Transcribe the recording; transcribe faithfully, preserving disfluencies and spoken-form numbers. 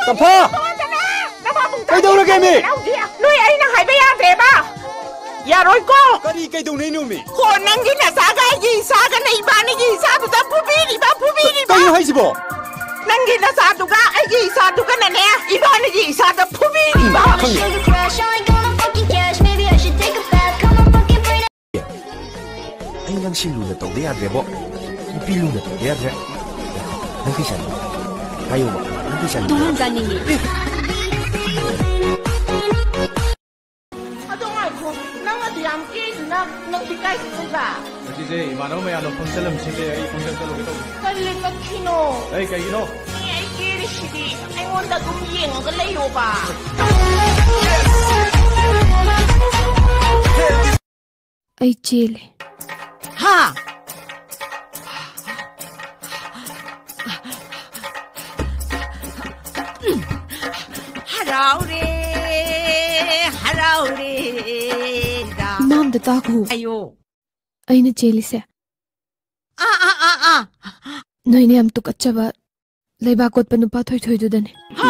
ꯇꯝꯐꯥ! ꯅꯃꯥ ꯄꯨꯡ ꯇꯔꯥ ꯀꯩꯗꯧꯔꯒꯦ, ꯃꯤ? ꯍꯧꯖꯤꯛ ꯅꯣꯏ ꯑꯩꯅ ꯍꯥꯏꯕ ꯌꯥꯗ꯭ꯔꯦꯕ꯫ ꯌꯥꯔꯣꯏꯀꯣ꯫ ꯀꯔꯤ ꯀꯩꯗꯧꯅꯩꯅꯣ, ꯃꯤ? ꯍꯣ, ꯅꯪꯒꯤ ꯅꯆꯥꯒ ꯑꯩꯒꯤ ꯏꯆꯥꯒꯅ ꯏꯕꯥꯅꯤꯒꯤ ꯏꯆꯥꯗꯨꯗ ꯐꯨꯕꯤꯔꯤꯕ, ꯐꯨꯕꯤꯔꯤꯕ꯫ ꯀꯩꯅꯣ ꯍꯥꯏꯁꯤꯕꯣ? ꯅꯪꯒꯤ ꯅꯆꯥꯗꯨꯒ ꯑꯩꯒꯤ ꯏꯆꯥꯗꯨꯒꯅꯅꯦ, ꯏꯕꯥꯅꯤꯒꯤ ꯏꯆꯥꯗ ꯐꯨꯕꯤꯔꯤꯕ꯫ ꯈꯪꯉꯦ꯫ Sugar crush, I ain't gonna fucking cash. Maybe I should take a bath. Come on, fucking brain. ꯑꯩ ꯅꯪꯁꯤ ꯂꯨꯅ ꯇꯧꯗ ꯌꯥꯗ꯭ꯔꯦꯕꯣ꯫ ꯅꯨꯄꯤ ꯂꯨꯅ ꯇꯧꯗ ꯌꯥꯗ꯭ꯔꯦ꯫ ꯅꯪ ꯀꯩ ꯆꯥꯅꯤꯡꯒꯦ? ꯍꯥꯏꯌꯣꯕ, ꯅꯪ ꯀꯩ ꯆꯥꯅꯤꯡꯒꯦ? ꯗꯣꯟ ꯆꯥꯅꯤꯡꯉꯦ꯫ ꯑꯗꯣ ꯉꯥꯏꯈꯣ, ꯅꯪ ꯑꯗꯨ ꯌꯥꯝ ꯀꯦꯗꯨꯅ ꯅꯪꯗꯤ ꯀꯥꯏ ꯆꯠꯇꯣꯏꯕ? ꯉꯁꯤꯁꯦ ꯏꯃꯥꯟꯅꯕ ꯃꯌꯥꯝꯗꯣ ꯐꯪꯁꯟ ꯑꯃ ꯁꯤꯜꯂꯦ, ꯑꯩ ꯐꯪꯁꯟ ꯆꯠꯂꯨꯒꯦ ꯇꯧꯕ꯫ ꯀꯔꯤ ꯆꯠꯈꯤꯅꯣ? ꯑꯩ ꯀꯩꯒꯤꯅꯣ? ꯃꯤ ꯑꯩ ꯀꯦꯔꯤꯁꯤꯗꯤ ꯑꯩꯉꯣꯟꯗ ꯑꯗꯨꯝ ꯌꯦꯡꯉꯒ ꯂꯩꯌꯣꯕ꯫ ꯑꯩ ꯆꯦꯜꯂꯦ꯫ ꯍꯥ? ꯍꯔꯥꯎꯔꯦ, ꯍꯔꯥꯎꯔꯦ, ꯔꯥ꯫ ꯏꯃꯥ ꯑꯝꯇ ꯇꯥꯈꯣ꯫ ꯑꯌꯣ꯫ ꯑꯩꯅ ꯆꯦꯜꯂꯤꯁꯦ꯫ ꯑꯥ, ꯑꯥ, ꯑꯥ, ꯑꯥ꯫ ꯅꯣꯏꯅ ꯌꯥꯝ ꯇꯨꯀꯠꯆꯕ ꯂꯩꯕꯥꯛ ꯀꯣꯠꯄ ꯅꯨꯄꯥ ꯊꯣꯏꯊꯣꯏꯗꯨꯗꯅꯦ꯫ ꯍꯥ?